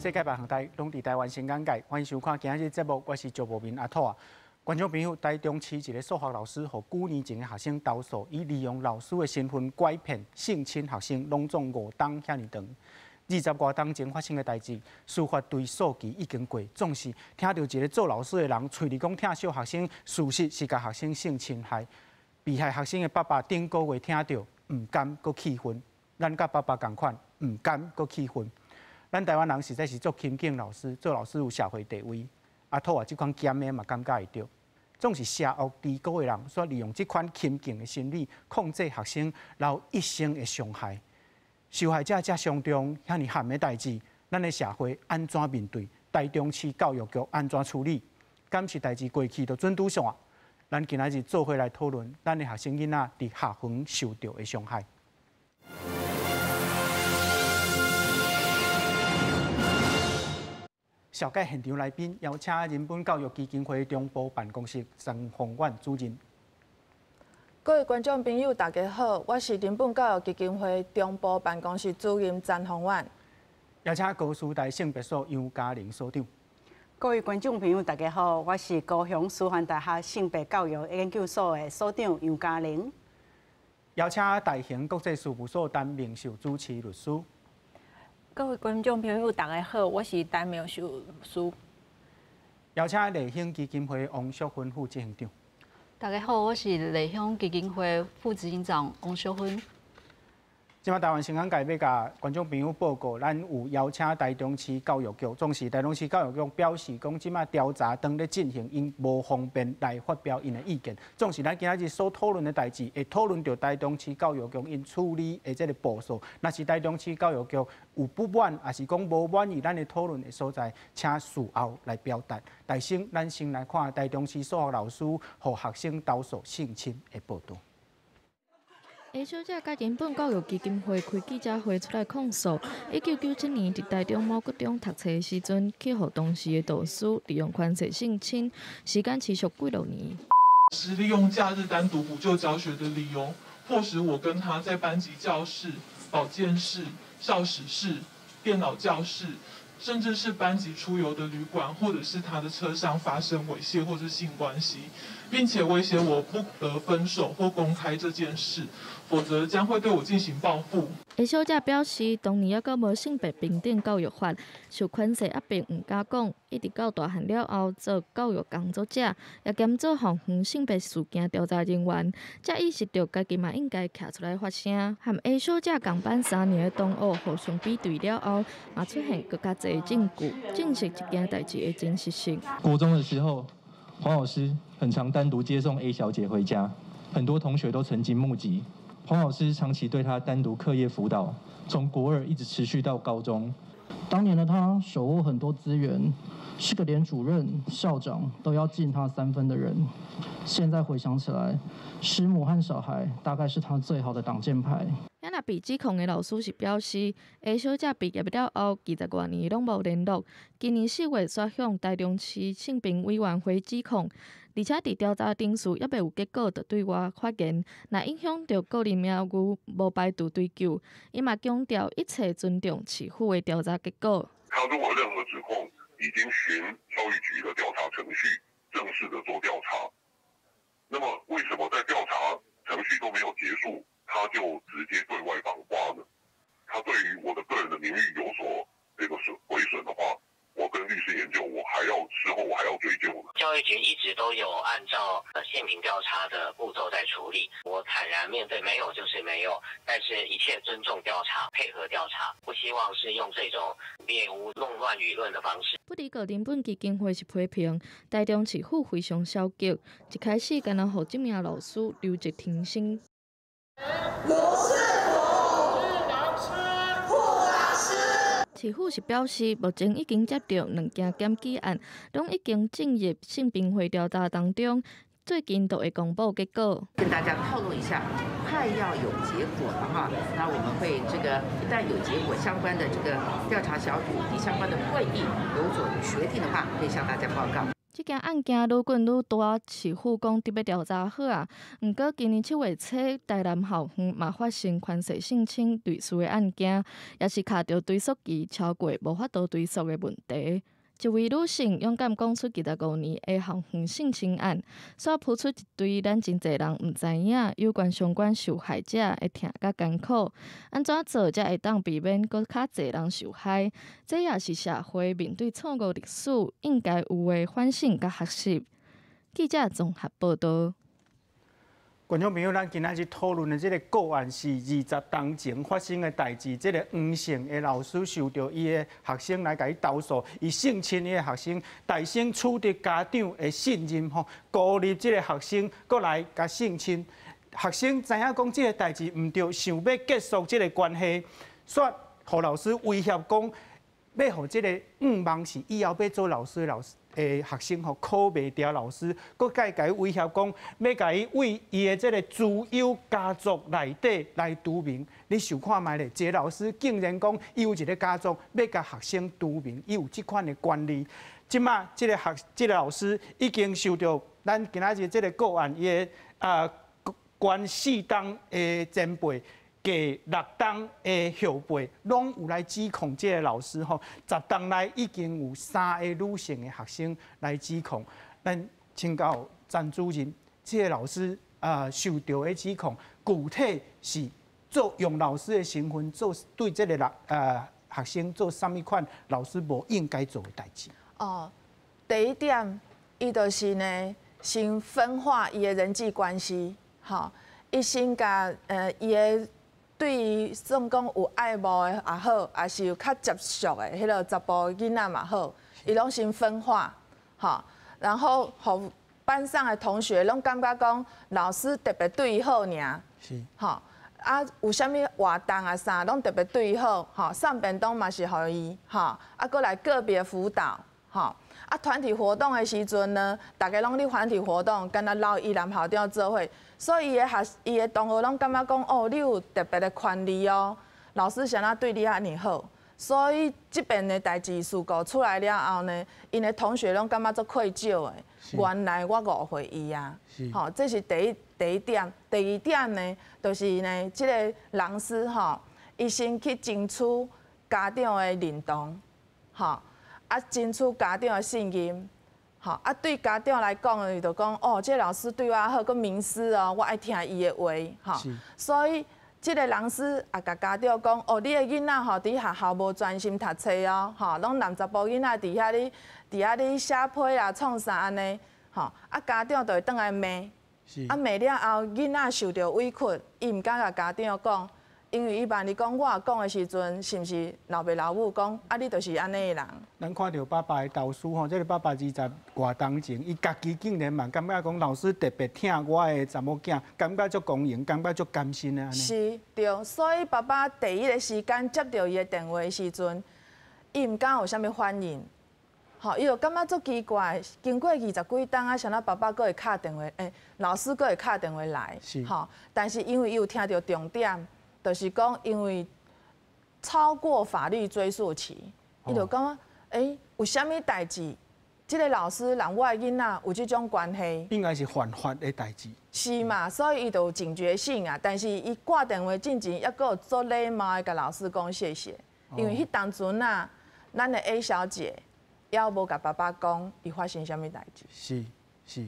世界各地攏佇台灣新眼界，歡迎收看今仔日節目，我是趙博明阿土啊。觀眾朋友，台中市一个數學老師，予九年前的學生投訴，伊利用老師的身份拐騙、性侵學生，攏總5冬遐爾長。20外冬前發生的代誌，司法追訴期已經過，總是聽著一个做老師的人喙裡講疼惜學生，事實是共學生性侵害。被害學生的爸爸頂個月聽著，毋甘閣氣憤，咱佮爸爸仝款，毋甘閣氣憤。咱台灣人實在是足欽敬老師，做老師有社會地位。阿土啊，這款鹹的嘛感覺會著，總是邪惡低谷的人，煞利用這款欽敬的心理控制學生，然後一生的傷害。受害者遮傷重，遐爾慘的代誌，咱的社會按怎面對？台中市教育局按怎處理？敢是代誌過去就準拄線？咱今仔日做伙來討論，咱的學生囡仔佇學園受著的傷害。紹介現場來賓，邀請人本教育基金會中部辦公室陳鳳婉主任。各位觀眾朋友，大家好，我是人本教育基金會中部辦公室主任陳鳳婉。邀請高師大性別所楊嘉玲所長。各位觀眾朋友，大家好，我是高雄師範大學性別教育研究所的所長楊嘉玲。邀請大興國際事務所陳明秀主持律師。各位觀眾朋友，大家好，我是陳明秀律師。邀請麗興基金會王淑芬副執行長。大家好，我是麗興基金會副執行長王淑芬。這擺台灣新眼界欲共觀眾朋友報告，咱有邀請台中市教育局，總是台中市教育局表示講，這擺調查當咧進行，𪜶無方便來發表𪜶的意見。總是咱今仔日所討論的代誌，會討論著台中市教育局𪜶處理的這个步數。若是台中市教育局有不滿，抑是講無滿意咱的討論的所在，請事後來表達。但先，咱先來看台中市數學老師予學生投訴性侵的報導。 A 小姐佮人本教育基金會開記者會出來控訴，1997年佇台中某國中讀冊的時陣，去予當時的導師利用權勢性侵，時間持續幾落年。是利用假日單獨補救教學的理由，迫使我跟他在班級教室、保健室、校史室、電腦教室，甚至是班級出遊的旅館，或者是他的車上發生猥褻或是性關係，並且威脅我不得分手或公開這件事，否則將會對我進行報復。 A 小姐表示，當年猶閣無性別平等教育法，受權勢壓迫，毋敢講。一直到大漢了後，做教育工作者，也兼做校園性別事件調查人員，才意識著家己嘛應該徛出來發聲。和 A 小姐仝班3年的同學互相比對了後，嘛出現閣較濟證據，證實這件代誌的真實性。國中的時候，黃老師很常單獨接送 A 小姐回家，很多同學都曾經目擊。黃老師長期對她單獨課業輔導，從國二一直持續到高中。當年的他手握很多資源，是個連主任、校長都要敬他三分的人。現在回想起來，師母和小孩大概是他最好的擋箭牌。遐若被指控的老師是表示，A 小姐畢業了後，20外年攏無聯絡。今年4月，煞向台中市性平委員會指控，而且佇調查程序猶未有結果，就對外發言，若影響著個人名譽，無排除追究。伊嘛強調，一切尊重市府的調查結果。他如果任何指控已經循教育局的調查程序正式的做調查，那麼為什麼在調查程序都沒有結束，他就直接對外放話呢？他對於我的個人的名譽有所這個損毀損的話，我跟律師研究，我還要事後我還要追究呢。教育局一直都有按照性平調查的步驟在處理，我坦然面對，沒有就是沒有，但是一切尊重調查，配合調查，不希望是用這種獵巫弄亂輿論的方式。不過，人本基金會是批評台中市府非常消極，一開始敢若予這名老師留職停薪。市府是表示，目前已經接著兩件檢舉案，攏已經進入性平會調查當中，最近就會公布結果。跟大家透露一下，快要有結果了哈。那我們會這個一旦有結果，相關的這個調查小組以及相關的會議有所決定的話，會向大家報告。這件案件愈滾愈大，市府講著欲調查好啊。毋過今年7月初，台南校園嘛發生權勢性侵類似的案件，也是卡著追溯期超過無法度追溯的問題。一位女性勇敢講出25年的校園性侵案，煞浮出一堆咱真濟人毋知影有關相關受害者的疼佮艱苦，按怎做才會當避免閣較濟人受害？這也是社會面對錯誤歷史應該有的反省佮學習。記者綜合報導。觀眾朋友，咱今仔日討論的這个個案是20冬前發生的代誌。這个黃姓的老師受著伊的學生來共伊投訴，伊性侵伊的學生，大聲取得家長的信任，吼，孤立這个學生，閣來共性侵。學生知影講這个代誌毋對，想欲結束這个關係，煞予老師威脅講，欲予這个向望是以後欲做老師的老師。的學生吼考袂牢老師，閣閣共伊威脅講，欲共伊對伊的這个資優家族內底來除名。你想看覓咧？一个老師竟然講，伊有一个家族欲共學生除名，伊有這款的權利。這馬這个學這个老師已經受著咱今仔日這个個案，伊的關4冬的前輩。加6冬的後輩，攏有來指控這个老師吼。10冬內已經有3个女性的學生來指控。咱請教詹主任，這个老師啊受著的指控，具體是做用老師的身份做對這个人學生做啥物款老師無應該做的代誌？哦，第一點，伊就是呢，先分化伊的人際關係，吼，伊先共伊的。對伊算講有愛慕的也好，抑是有較接觸的彼个查埔囡仔嘛好，伊攏先分化，吼，然後予班上的同學攏感覺講老師特別對伊好爾，吼，啊有啥物活動啊啥，攏特別對伊好，吼，送便當嘛是予伊，吼，啊閣來個別輔導，吼，啊團體活動的時陣呢，逐家攏咧團體活動，干焦留伊南校長做伙。所以伊的學伊的同學攏感覺講，哦，你有特別的權利哦，老師啥物對你遮爾好，所以這邊的代誌事故出來了後呢，𪜶的同學攏感覺足愧疚的，原來我誤會伊啊，吼，這是第一點。第二點呢，就是呢，這个老師吼，伊先去爭取家長的認同，吼，啊，爭取家長的信任。吼啊，對家長來講，伊就講哦，這个老師對我好，閣名師哦，我愛聽伊的話，吼。所以，這个老師也共家長講，哦，你的囡仔吼，佇學校無專心讀冊哦，吼，攏男查埔囡仔佇遐咧，佇遐咧寫批啦、創啥按呢，吼。啊，家長就會轉來罵，啊罵了後，囡仔受著委屈，伊毋敢共家長講。因為伊萬一講我講的時陣，是毋是老爸老母講啊？你就是按呢的人。咱看著爸爸的投訴吼，這个爸爸20外冬前，伊家己竟然嘛感覺講老師特別疼我的查某囝，感覺足光榮，感覺足甘心的按呢。是，對，所以爸爸第一个時間接著伊的電話的時陣，伊毋敢有啥物反應，吼，伊就感覺足奇怪，經過20幾冬啊，啥物爸爸閣會敲電話，老師閣會敲電話來，吼，但是因為伊有聽著重點。就是講，因為超過法律追溯期，伊就感覺，有啥物代誌？這个老師讓我的囡仔有這種關係，應該是犯法的代誌。是嘛？所以伊就有警覺性啊。但是伊掛電話進前，猶閣有足禮貌的共老師講謝謝，因為彼當陣啊，咱的 A 小姐猶無共爸爸講伊發生啥物代誌。是是，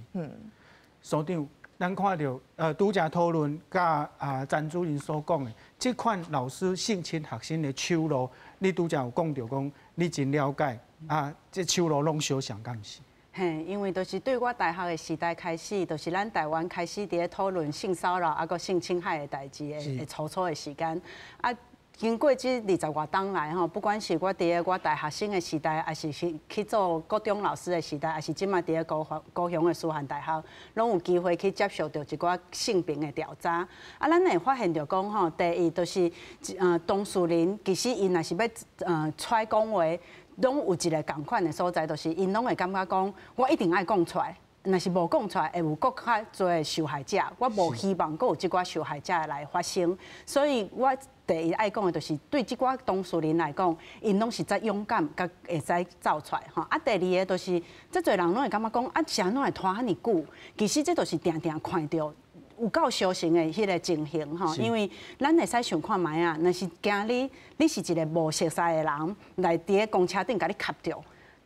所長。咱看著，拄才討論佮啊詹主任所講的，這款老師性侵學生的手路，你拄才有講著講，你真了解啊，這手路攏相像敢毋是？嘿，因為就是對我大學的時代開始，就是咱台灣開始佇咧討論性騷擾啊閣性侵害的代誌的初初的時間啊。經過這20外冬來吼，不管是我佇咧我大學生的時代，抑是去做國中老師的時代，抑是這馬佇咧高雄的師範大學，攏有機會去接觸著一寡性平的調查。啊，咱會發現著講吼，第一就是，當事人其實𪜶若是欲揣講話，攏有一个仝款的所在，就是𪜶攏會感覺講，我一定愛講出來。若是無講出來，會有閣較濟受害者。我無希望閣有這寡受害者來發生，所以我第一愛講的就是對這寡當事人來講，𪜶攏是遮勇敢，佮會使走出來吼。啊，第二个就是，遮濟人攏會感覺講，啊，是按怎會拖遐爾久？其實這就是定定看著有夠相像的彼个情形吼，因為咱會使想看覓啊，若是今日你是一个無熟似的人來佇咧公車頂共你磕著。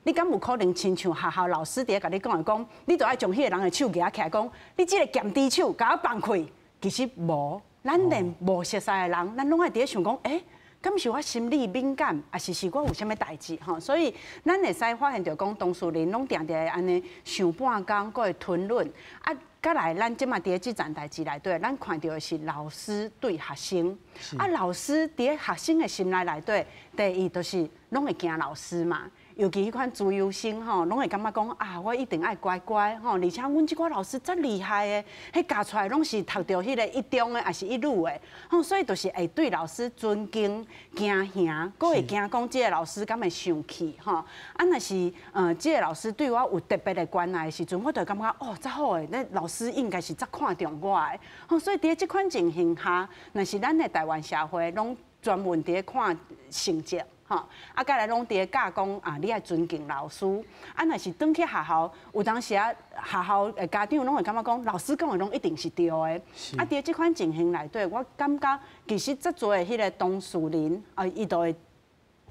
你敢有可能親像學校老師佇咧共你講的講，你就愛將彼个人的手舉起來講，你這个鹹豬手共我放開。其實無，咱連無熟似的人，咱攏愛佇咧想講，欸，敢是我心理敏感，抑是是我有啥物代誌吼？所以咱會使發現著講，當事人攏定定會按呢想半工，閣會吞忍。啊，再來，咱這馬佇咧這件代誌內底，咱看著的是老師對學生。啊，老師佇咧學生的心內內底，第一就是攏會驚老師嘛。尤其彼款資優生吼，攏會感覺講啊，我一定愛乖乖吼，而且阮這寡老師遮厲害的，彼教出來攏是讀著彼个一中的，抑是一女的，吼，所以就是會對老師尊敬、驚嚇，閣會驚講這个老師敢會生氣吼。啊，若是這个老師對我有特別的關愛的時陣，我就會感覺哦，遮好的，那老師應該是遮看重我的。吼，所以佇咧這款情形下，若是咱的台灣社會攏專門佇咧看成績。吼，啊，再來攏佇咧教講啊，你愛尊敬老師。啊，若是轉去學校，有當時啊，學校的家長攏會感覺講，老師講的攏一定是對的。啊，佇這款情形內底，我感覺其實遮濟的彼个當事人啊，伊就會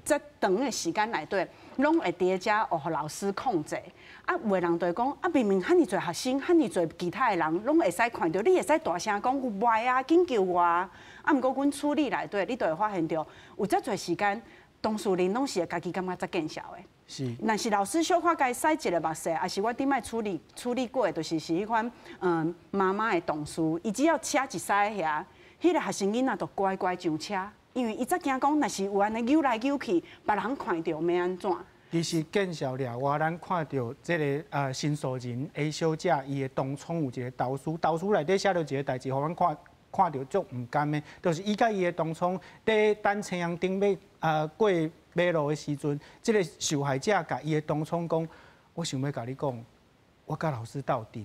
遮長的時間內底，攏會佇咧遮予老師控制。啊，有的人就會講，啊，明明遐爾濟學生，遐爾濟其他的人，攏會使看著，你會使大聲講，袂啊，緊救我啊。啊，毋過阮處理內底，你就會發現著，有遮濟時間。當事人攏是會家己感覺遮見笑的。若是老師小可共伊使一个目色，抑是我頂擺處理處理過的，就是是彼款媽媽的同事，伊只要車一驶遐，彼个學生囡仔就乖乖上車，因為伊遮驚講，若是有按呢扭來扭去，別人看著欲按怎。其實見笑掠外，咱看著這个申訴人 A 小姐，伊的同窗有一个投訴，投訴內底寫著一个代誌，予阮看。看著足毋甘的，就是伊佮伊的同窗佇等青紅燈欲過馬路的時陣，這个受害者共伊的同窗講：我想欲共你講，我佮老師鬥陣。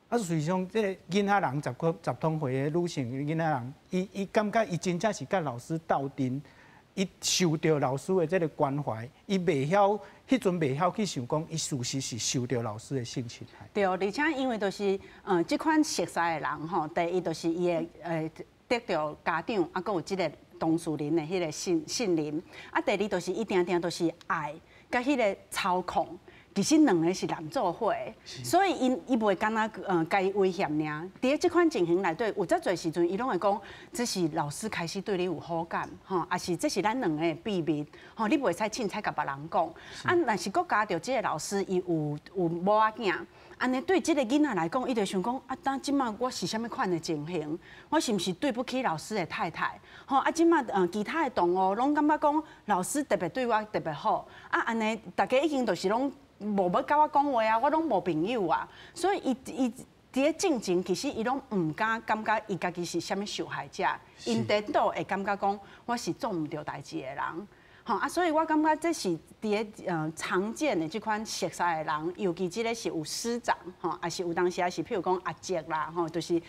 啊，事實上，這个囡仔人十通歲的女性囡仔人，伊伊感覺伊真正是佮老師鬥陣，伊受著老師的這个關懷，伊袂曉彼陣袂曉去想講，伊事實是受著老師的性侵害。對，而且因為就是，這款熟似的人吼，第一就是伊會得著家長，啊，閣有這个當事人的彼个信信任，啊，第二就是伊定定都是愛佮彼个操控。其實兩个是連做伙的，所以𪜶伊袂干焦共伊威脅爾。佇咧這款情形內底，有遮濟時陣，伊攏會講，這是老師開始對你有好感，吼，抑是這是咱兩个的秘密，吼，你袂使凊彩共別人講。啊，若是閣加著這个老師，伊有有某仔囝，按呢對這个囡仔來講，伊就想講，啊，當這馬我是啥物款的情形？我是毋是對不起老師的太太？吼，啊，這馬其他的同學攏感覺講老師特別對我特別好，啊，按呢大家已經就是攏。無欲佮我講話啊，我攏無朋友啊，所以伊伊佇咧進前，其實伊攏毋敢感覺伊家己是啥物受害者，𪜶顛倒會感覺講我是做毋對代誌的人，吼啊，所以我感覺這是佇咧常見的這款熟似的人，尤其這个是有師長吼，抑是有當時抑是譬如講阿叔啦，吼，就是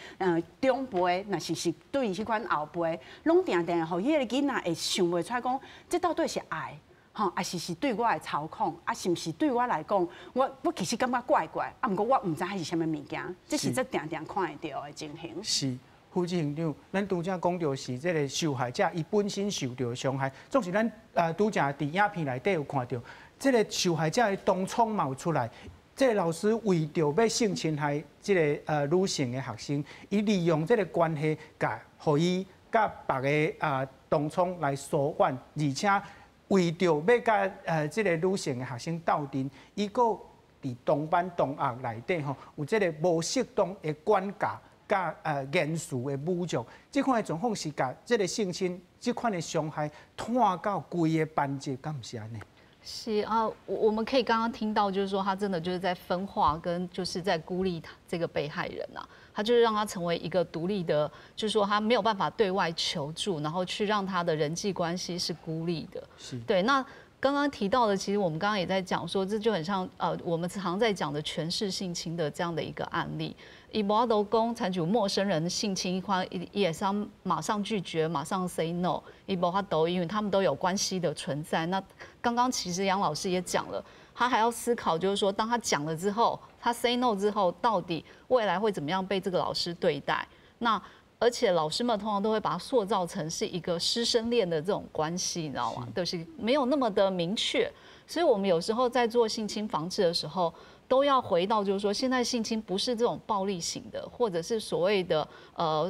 長輩，若是是對彼款後輩，攏定定予彼个囡仔會想袂出來講，這到底是愛。吼，抑是是對我的操控，啊，是毋是對我來講，我我其實感覺怪怪，啊，毋過我毋知彼是啥物物件，這是遮定定看會著的情形。是，副執行長，咱拄才講著是這个受害者伊本身受著的傷害，總是咱拄才佇影片內底有看著，這个受害者的同窗嘛有出來，這个老師為著欲性侵害這个女性的學生，伊利用這个關係，共予伊佮別个同窗來疏遠，而且。為著欲佮這个女性的學生鬥陣，伊閣佇同班同學內底吼，有這个無適當的管教佮言辭的侮辱，這款的狀況是共這个性侵這款的傷害拖到規个班級，敢毋是按呢？是啊，我們可以剛剛聽到，就是說他真的就是在分化跟就是在孤立他這個被害人啊，他就是讓他成為一個獨立的，就是說他沒有辦法對外求助，然後去讓他的人際關係是孤立的。對，那刚刚提到的，其实我们刚刚也在讲说，这就很像我们常在讲的权势性侵的这样的一个案例。伊无法度讲，亲像陌生人性侵的话，伊会使马上拒绝，马上 say no。伊无法度，因为他们都有关系的存在。那刚刚其实杨老师也讲了，他还要思考，就是说，当他讲了之后，他 say no 之后，到底未来会怎么样被这个老师对待？那而且老师们通常都会把它塑造成是一个师生恋的这种关系，你知道吗？就是没有那么的明确。所以我们有时候在做性侵防治的时候，都要回到，就是说，现在性侵不是这种暴力型的，或者是所谓的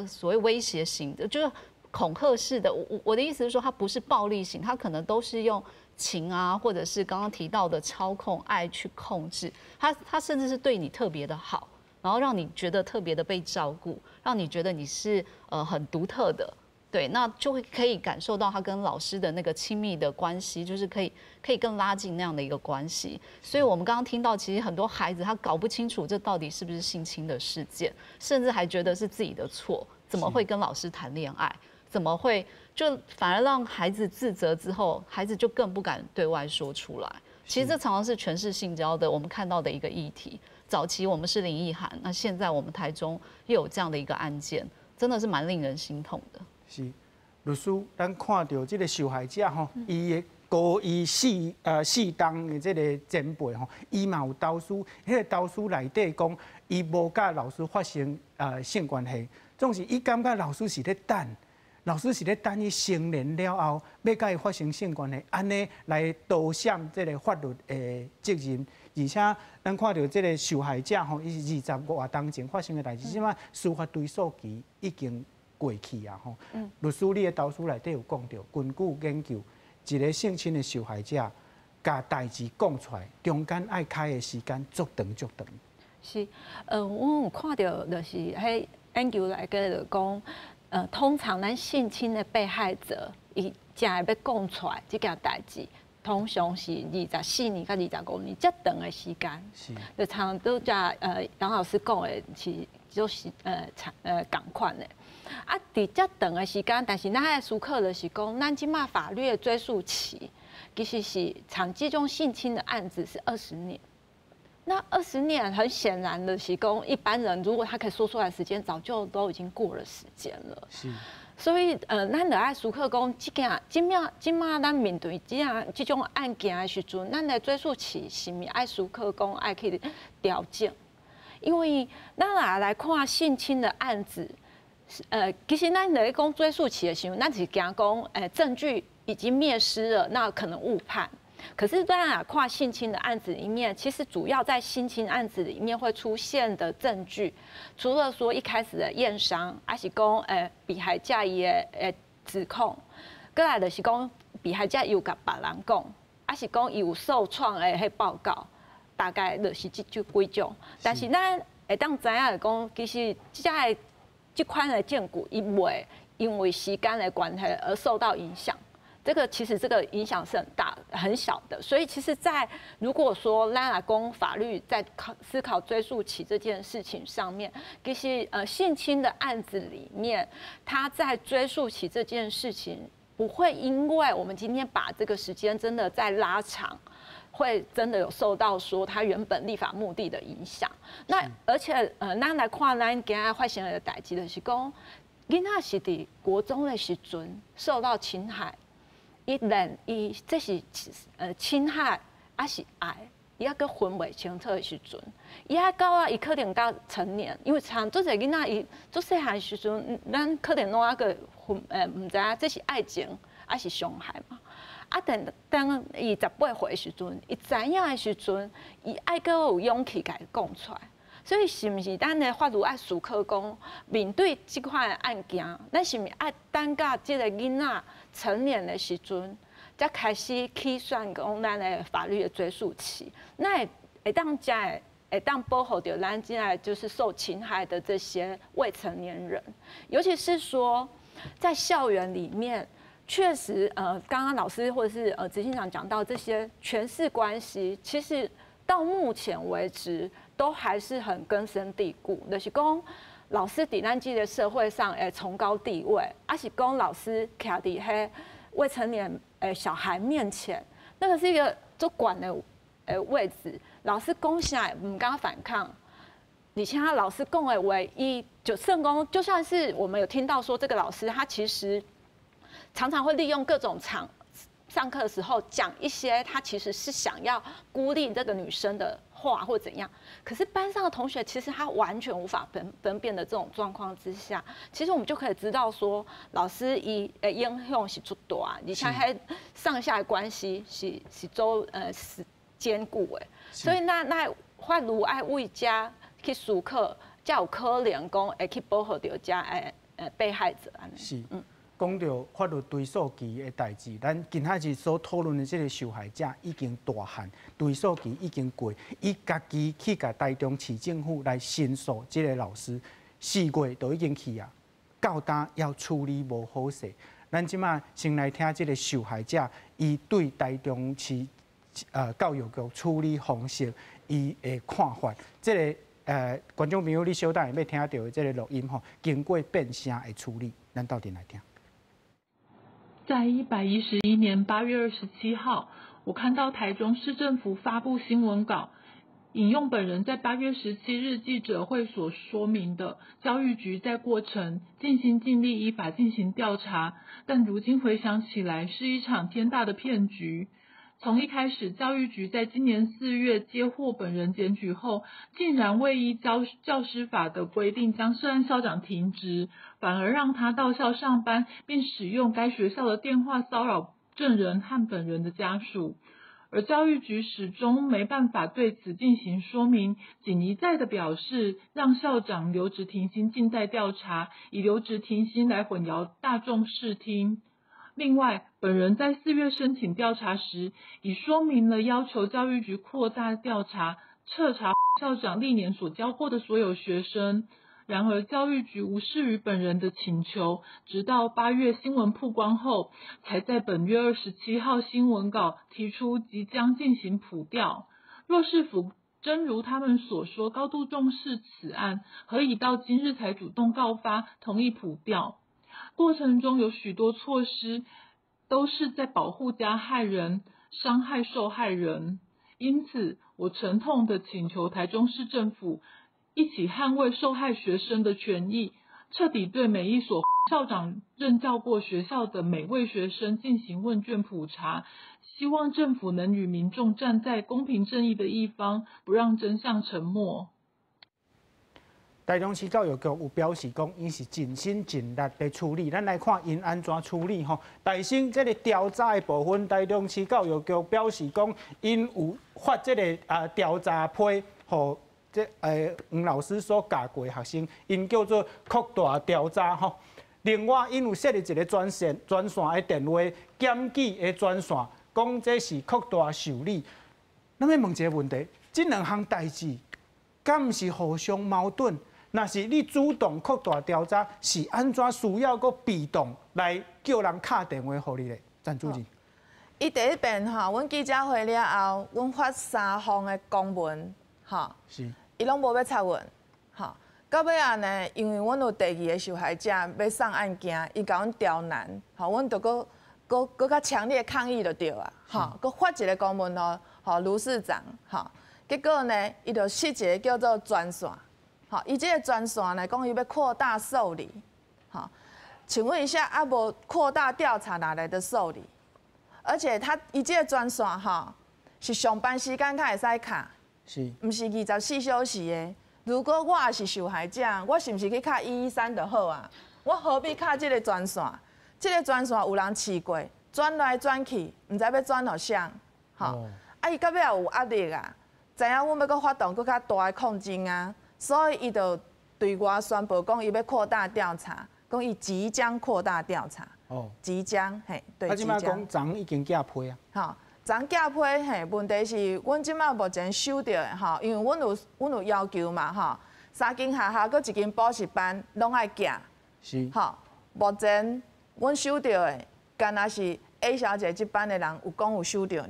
所谓威胁型的，就是恐吓式的。我的意思是说，它不是暴力型，它可能都是用情啊，或者是刚刚提到的操控爱去控制。他甚至是对你特别的好，然后让你觉得特别的被照顾，让你觉得你是很独特的。对，那就会可以感受到他跟老师的那个亲密的关系，就是可以更拉近那样的一个关系。所以我们刚刚听到，其实很多孩子他搞不清楚这到底是不是性侵的事件，甚至还觉得是自己的错，怎么会跟老师谈恋爱？怎么会就反而让孩子自责之后，孩子就更不敢对外说出来。其实这常常是权势性交的我们看到的一个议题。早期我们是林奕含，那现在我们台中又有这样的一个案件，真的是蛮令人心痛的。是，律师，咱看著这个受害者吼，伊的高伊四冬的这个前辈吼，伊嘛有投诉，彼个投诉内底讲，伊无佮老师发生性关系，总是伊感觉老师是咧等，老师是咧等伊成年了后，欲佮伊发生性关系，按呢来逃闪这个法律的责任。而且咱看著这个受害者吼，伊是二十外冬前发生的代志，这马司法追诉期已经过去啊吼。律师，你的投书内底有讲著，根据研究，一个性侵的受害者，共代志讲出来，中间爱开的时间足长足长。是，我有看著就是彼研究内底就讲，通常咱性侵的被害者，伊才会欲讲出来这件代志，通常是24年佮25年遮长的时间。就差不多才杨老师讲的是就是仝款的。啊，伫遮长的时间，但是咱爱思考的是讲，咱这马法律的追诉期，其实是像这种性侵的案子是二十年。那二十年很显然的是讲，一般人如果他可以说出来，时间早就都已经过了时间了。所以，咱著爱思考讲，这件这马这马咱面对这样这种案件的时阵，咱的追诉期是毋是爱思考讲爱去调整？因为咱若来看性侵的案子，其实咱咧讲追诉期的时候，咱是惊讲，证据已经灭失了，那可能误判。可是，咱若看性侵的案子里面，其实主要在性侵案子里面会出现的证据，除了说一开始的验伤，抑是讲，被害者伊的指控，阁来就是讲被害者有共别人讲，抑是讲伊有受创的彼报告，大概就是这几种。但是咱会当知影就讲，其实这个这款的证据，伊袂因为时间的关系而受到影响。这个其实这个影响是很大很小的，所以其实，在如果说咱若讲法律在思考追诉期这件事情上面，其实性侵的案子里面，他在追诉期这件事情不会因为我们今天把这个时间真的再拉长，会真的有受到说他原本立法目的的影响。那而且咱来看咱今仔发生的代志，就是讲囡仔是伫国中的时阵受到侵害。伊连伊这是侵害抑是爱，伊犹阁分袂清楚的时阵，伊犹到啊，伊可能到成年，因为像足济囡仔伊足细汉时阵，咱可能拢犹阁分毋知影这是爱情抑是伤害嘛。啊，等等伊18岁的时阵，伊知影的时阵，伊爱阁有勇气共伊讲出来。所以是毋是咱的法律爱思考讲，面对这款的案件，咱是毋是爱等到这个囡仔成年的时阵，才开始起算讲咱的法律的追诉期？那会当才会当保护著咱现在就是受侵害的这些未成年人，尤其是说在校园里面。确实，刚刚老师或者是执行长讲到这些权势关系，其实到目前为止都还是很根深蒂固。就是讲老师伫咱这个社会上的崇高地位，抑是讲老师徛伫彼未成年小孩面前，那个权势的关系，其实那个是一个足悬的位置，老师讲啥毋敢反抗，而且老师讲的话，伊就算讲，就算是我们有听到说这个老师他其实常常会利用各种场上课的时候讲一些他其实是想要孤立这个女生的话或怎样，可是班上的同学其实他完全无法分辨的这种状况之下，其实我们就可以知道说，老师伊的影响是足大，而且彼上下的关系是足是坚固的，所以那法律爱为遮去思考，才有可能讲会去保護著遮被害者按呢。是，講到法律追訴期的代誌，咱今仔日所討論的這个受害者已經大漢，追訴期已經過，伊家己去共台中市政府來申訴這个老師，4月就已經去啊，到今猶處理無好勢。咱這馬先來聽這个受害者，伊對台中市教育局處理方式，伊的看法。這个觀眾朋友，你小等欲聽著的這个錄音吼，經過變聲的處理，咱鬥陣來聽。在111年8月27號，我看到台中市政府發布新聞稿，引用本人在8月17日記者會所說明的，教育局在過程盡心盡力依法進行調查，但如今回想起來，是一場天大的騙局。從一開始，教育局在今年4月接獲本人檢舉後，竟然未依教師法的規定將涉案校長停職，反而讓他到校上班，並使用該學校的電話騷擾證人和本人的家屬。而教育局始終沒辦法對此進行說明，僅一再的表示讓校長留職停薪，靜待調查，以留職停薪來混淆大眾視聽。另外，本人在4月申請調查時，已說明了要求教育局擴大調查，徹查校長歷年所教過的所有學生。然而，教育局無視於本人的請求，直到8月新聞曝光後，才在本月27號新聞稿提出即將進行普調。若是府真如他們所說高度重視此案，何以到今日才主動告發，同意普調？過程中有許多措施都是在保護加害人，傷害受害人。因此，我沉痛地請求台中市政府一起捍衛受害學生的權益，徹底對每一所校長任教過學校的每位學生進行問卷普查，希望政府能與民眾站在公平正義的一方，不讓真相沉沒。台中市教育局有表示講，𪜶是盡心盡力佇處理。咱來看𪜶按怎處理吼。台先這个調查的部分，台中市教育局表示講，𪜶有發這个調查批，予這黃老師所教過的學生，𪜶叫做擴大調查吼。另外，𪜶有設立一个專線的電話檢舉的專線，講這是擴大受理。咱欲問一个問題：這兩項代誌，敢毋是互相矛盾？若是你主動擴大調查，是按怎需要閣被動來叫人敲電話予你咧？陳主任。伊第一遍吼，阮記者會了後，阮發三封的公文，吼，伊攏無欲插阮，吼。到尾仔呢，因為阮有第二个受害者欲送案件，伊共阮刁難，吼，阮就閣閣閣較強烈抗議就對啊，吼，閣發一个公文予盧市長，吼，結果呢，伊就設一个叫做專線。吼，伊這个專線呢，講伊欲擴大受理，吼，請問一下，啊無擴大調查哪來的受理？而且他伊這个專線吼，是上班時間才會使敲，毋是24小時的。如果我也是受害者，我是毋是去敲113就好啊？我何必敲這个專線？這个專線有人試過，轉來轉去，毋知欲轉予誰，吼。啊，伊到尾也有壓力啊，知影阮欲閣發動閣較大的抗爭啊。所以伊就對外宣布講，伊欲擴大調查，講伊即將擴大調查。即將，嘿，對，啊，這擺講昨已經寄批啊。吼，昨寄批，嘿，問題是，阮這擺目前收著的，吼，因為阮有要求嘛，吼，三間學校閣一間補習班攏愛寄。吼，目前阮收著的，敢若是 A 小姐這班的人有講有收著爾。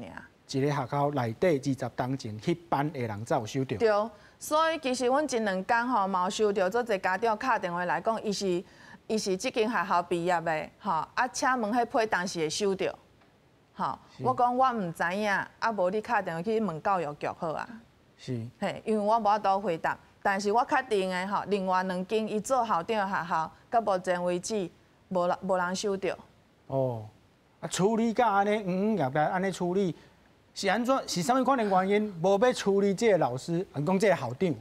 一个學校內底20冬前，彼班的人才有收著。對。所以其實阮前兩工吼，嘛有收著足濟家長敲電話來講，伊是這間學校畢業的，吼，啊，請問彼批當時會收著？吼，我講我毋知影，啊無你敲電話去問教育局好啊。嘿，因為我無法度回答，但是我確定的吼，另外兩間伊做校長的學校，到目前為止無人收著。哦，啊處理甲按呢，黃黃葉葉按呢處理，是按怎？是啥物款的原因？無欲處理這个老師，還講這个校長？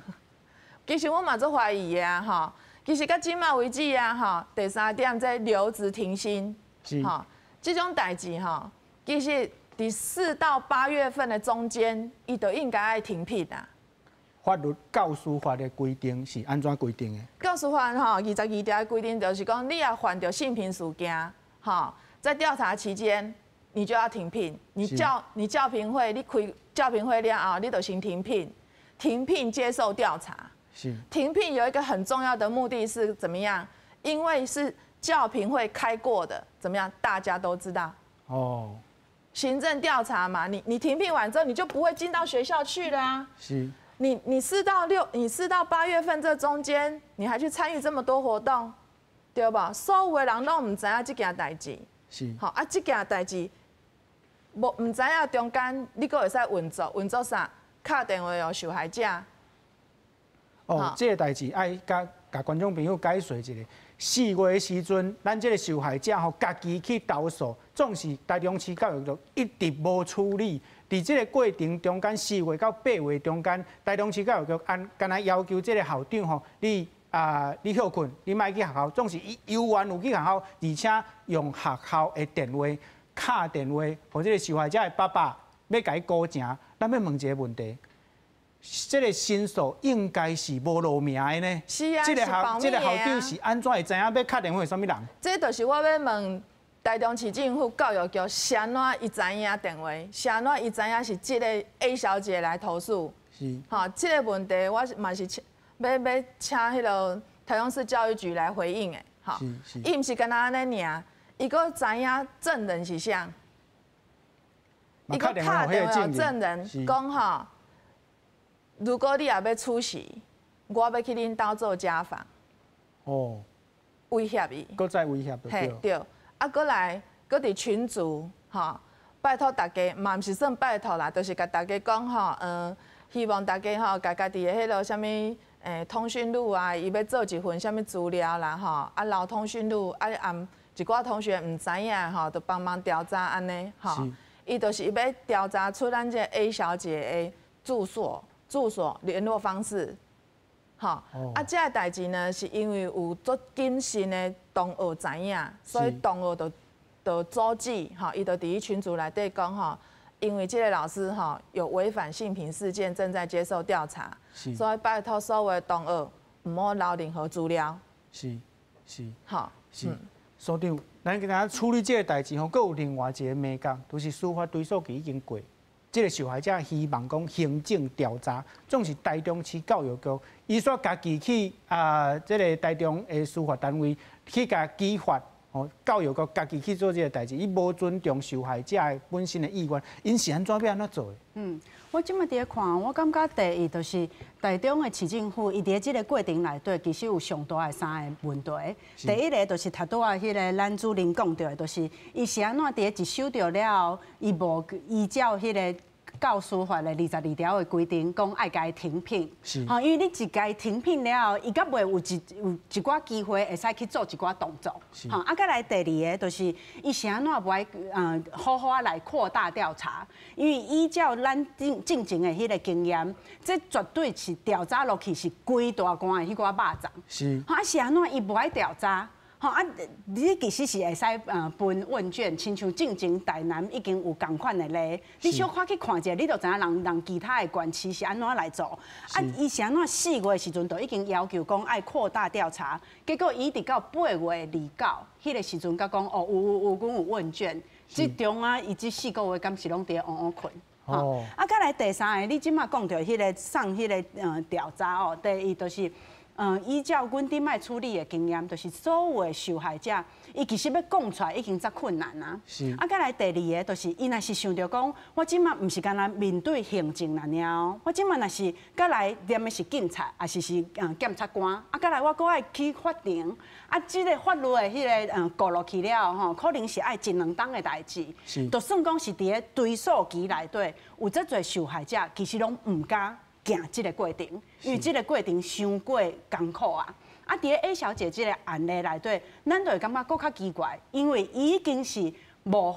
其實我嘛足懷疑的啊，吼，其實到這馬為止啊，吼，第三點這留職停薪，吼，這種代誌吼，其實佇4到8月份的中間，伊就應該愛停聘啊。法律教師法的規定是按怎規定的？教師法吼22條的規定就是講，你若犯著性平事件，吼，在調查期間，你就要停聘。你教評會，你開教評會了後，你就先停聘，停聘接受調查。停聘有一個很重要的目的是怎麼樣？因為是教評會開過的，怎麼樣？大家都知道。哦。行政調查嘛，你停聘完之後，你就不會進到學校去了啊。你4到6，你4到8月份這中間，你還去參與這麼多活動，對無？所有的人攏毋知影這件代誌。吼啊，這件代誌無毋知影中間，你閣會使運作運作啥？敲電話予受害者。哦，這个代誌愛共共觀眾朋友解說一下。4月的時陣，咱這个受害者吼，家己去投訴，總是台中市教育局一直無處理。佇這个過程中間，4月到8月中間，台中市教育局按敢若要求這个校長吼，你歇睏，你莫去學校，總是伊猶原有去學校，而且用學校的電話敲電話，予這个受害者的爸爸欲共伊估情。咱欲問一个問題。這个申訴應該是無露名的呢。是啊，這个校長是按怎會知影欲敲電話予啥物人？這就是我欲問台中市政府教育局，是按怎伊知影電話？是按怎伊知影是這个 A 小姐來投訴？吼，這个問題我嘛是請欲請彼个台中市教育局來回應的。吼，伊毋是干焦按呢爾，伊閣知影證人是啥？伊閣敲電話予證人講吼。如果你也欲出席，我欲去恁兜做家訪。哦。威脅伊。閣再威脅就對。嘿，對。啊，閣來，閣佇群組，吼，拜託大家，嘛毋是算拜託啦，就是共大家講吼，希望大家吼，共家己的彼个啥物，通訊錄啊，伊欲做一份啥物資料啦，吼，啊留通訊錄，啊暗一寡同學毋知影吼，就幫忙調查按呢，吼，伊就是欲調查出咱這 A 小姐的住所。住所聯絡方式，吼，啊，這个代誌呢，是因為有足謹慎的同學知影，所以同學就阻止，吼，伊就佇咧群組內底講，吼，因為這个老師吼有違反性平事件，正在接受調查，所以拜託所有的同學毋好留任何資料。吼，所長，咱今仔處理這个代誌吼，閣有另外一个眉角，就是司法追訴期已經過。這个受害者希望講行政調查，總是台中市教育局，伊煞家己去啊，這个台中的司法單位去共舉發，吼，教育局家己去做這个代誌，伊無尊重受害者的本身的意願，𪜶是按怎欲按怎做的？嗯，我這馬佇咧看，我感覺第一就是台中的市政府，伊佇咧這个過程內底，其實有上大的三个問題。第一个就是頭拄仔彼个咱主任講著的，就是伊是按怎佇咧一收著了後，伊無依照彼个教師法的22條的規定，講愛共伊停聘。吼，因為你一共伊停聘了後，伊閣袂有一寡機會會使去做一寡動作。吼，啊，閣來第二个就是伊是按怎無愛好好仔來擴大調查，因為依照咱進前的彼个經驗，這絕對是調查落去是規大罐的彼寡肉粽。吼，啊是按怎伊無愛調查？吼啊！你其實是會使分問卷，親像進前台南已經有仝款的例，你小可去看一下，你就知影人其他的縣市是按怎來做。啊，伊是按怎4月的時陣就已經要求講愛擴大調查，結果伊一直到8月29，彼个時陣才講哦，有，阮有問卷。這中啊，伊這4個月敢是攏佇咧烏烏睏。哦。啊，閣來第三个，你這馬講著彼个送彼个調查哦，第一就是。依照阮顶擺處理的經驗，就是所有的受害者，伊其實欲講出來已經足困難啊。啊，再來第二个，就是伊若是想著講，我這馬毋是干焦面對行政爾爾哦，我這馬若是閣來念的是警察，抑是檢察官，啊，閣來我閣愛去法庭，啊，這个法律的彼个告落去了吼，可能是愛一兩冬的代誌。就算講是佇咧追訴期內底，有遮濟受害者，其實攏毋敢行這个過程，因為這个過程傷過艱苦啊！啊，佇咧 A 小姐這个案例內底，咱就會感覺閣較奇怪，因為伊已經是無